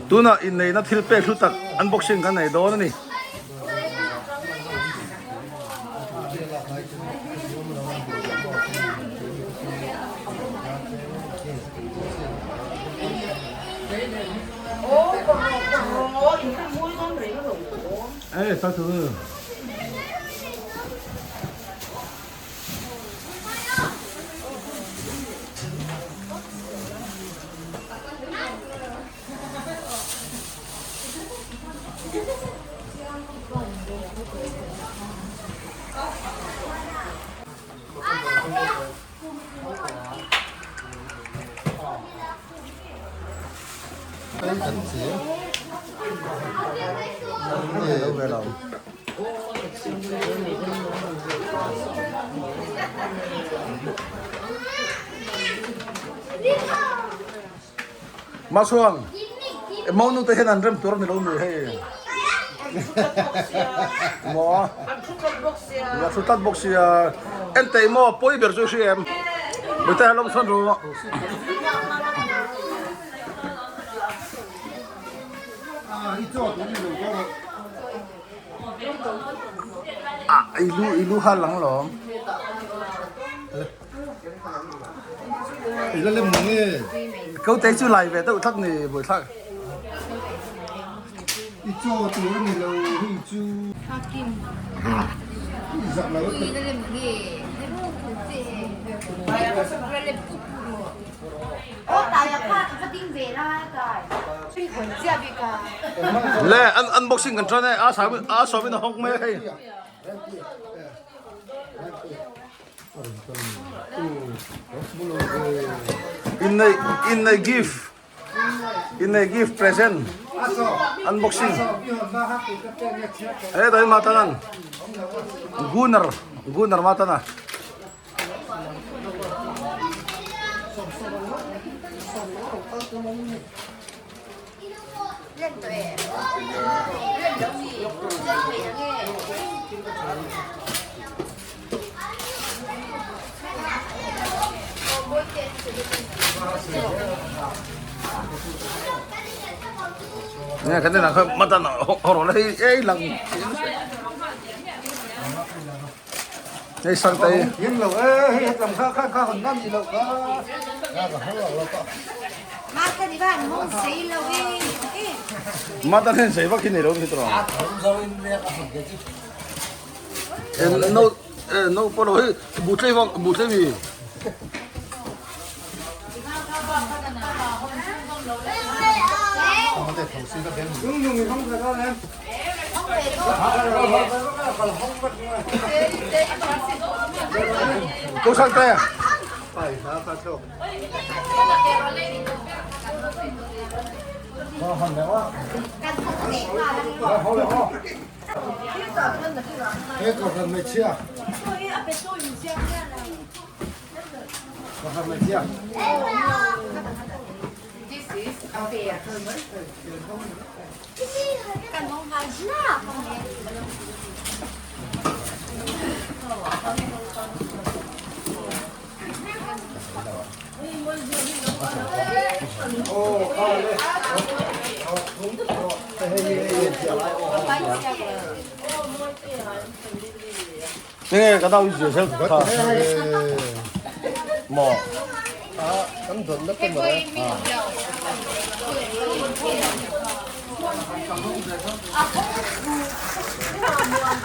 Tunah inneihna thil pek hlu tak unboxing kan nei dawn a ni. Masuang, monu te hian an rem tur a ni lo mi hei. Maw? An thu tlat bawk sia. An thu tlat bawk sia. En teh maw pawi ber chu i hria em? Mite a lawm chhan ru. Ah, i lu i lu hal lang lawm. I la lem mang e. Ko te chu lai ve deuh tlat ni buai thlak. I chaw tur a ni lo hei chu. Hakim. I zak lo I la lem mang e. Le an unboxing kan tran e a sa a sawmin a hawng mai hei. Innei innei gift innei gift present unboxing e dai matanan gunnar gunnar matana Nè cái này là không mất nó họ nói ấy lần Đây sang tay. Yên lẩu ê, hết làm khác khác khác hơn năm gì lẩu đó. Mata nên giấy vắc khi này đâu thì rồi. No no polo hi bu tlei vak bu tlei mi. Cô sang tay à? Nge ka dau zia sel kha. Mo.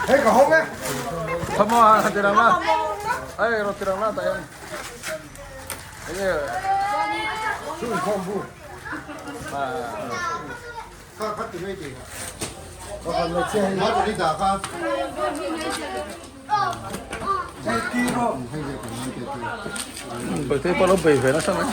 Hey, ka hong e. Thamo ha tirang la. Ai ro tirang la ta em. Nge. Bởi thế bao lâu bể về nó sao đấy?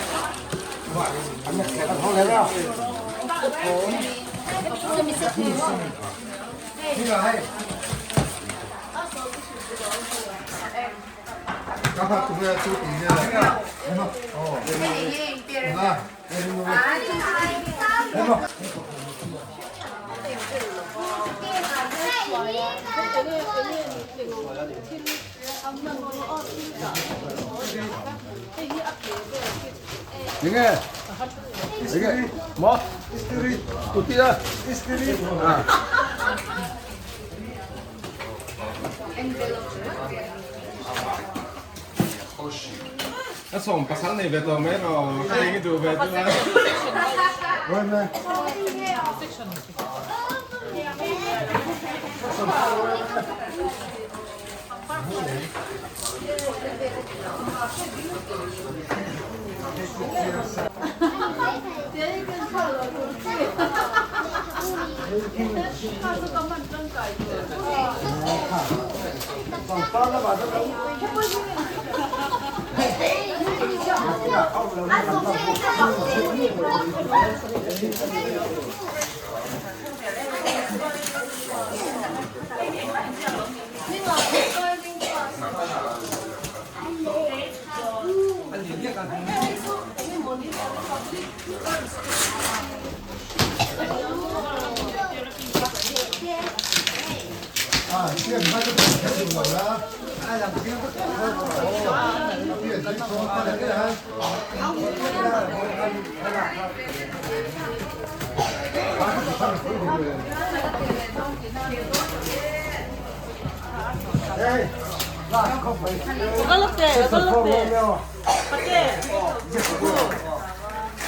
Nge. Enge maw scooty a ah. A sawm pasal nei ve tawh mai rawh ka eng i duh ve chu a.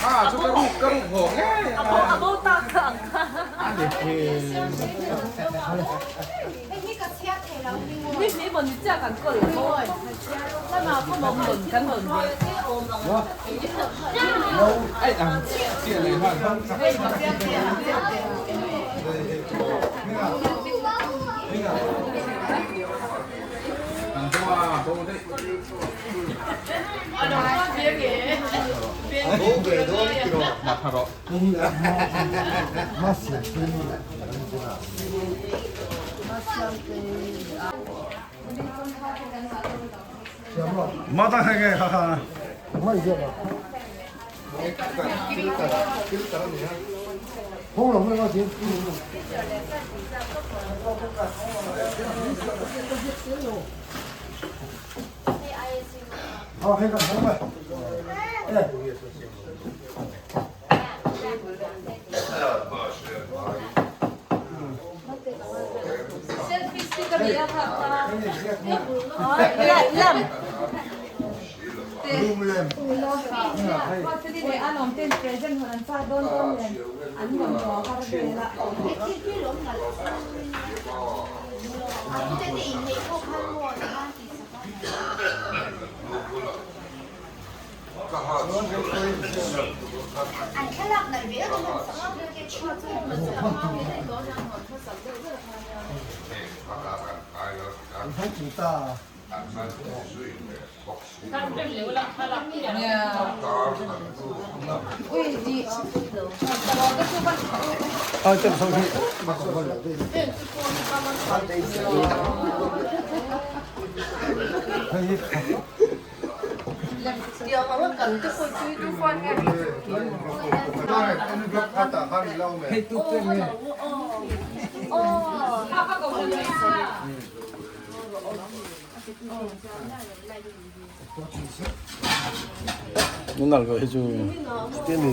A chu ka ruk ka ruk haw ngei a ang chiah chiah leh nghal. An bo a bo daih. Dah tha rawh. Ma ta kha nge kha kha. Ai tem so hi. Nunal ve hi chu te ni.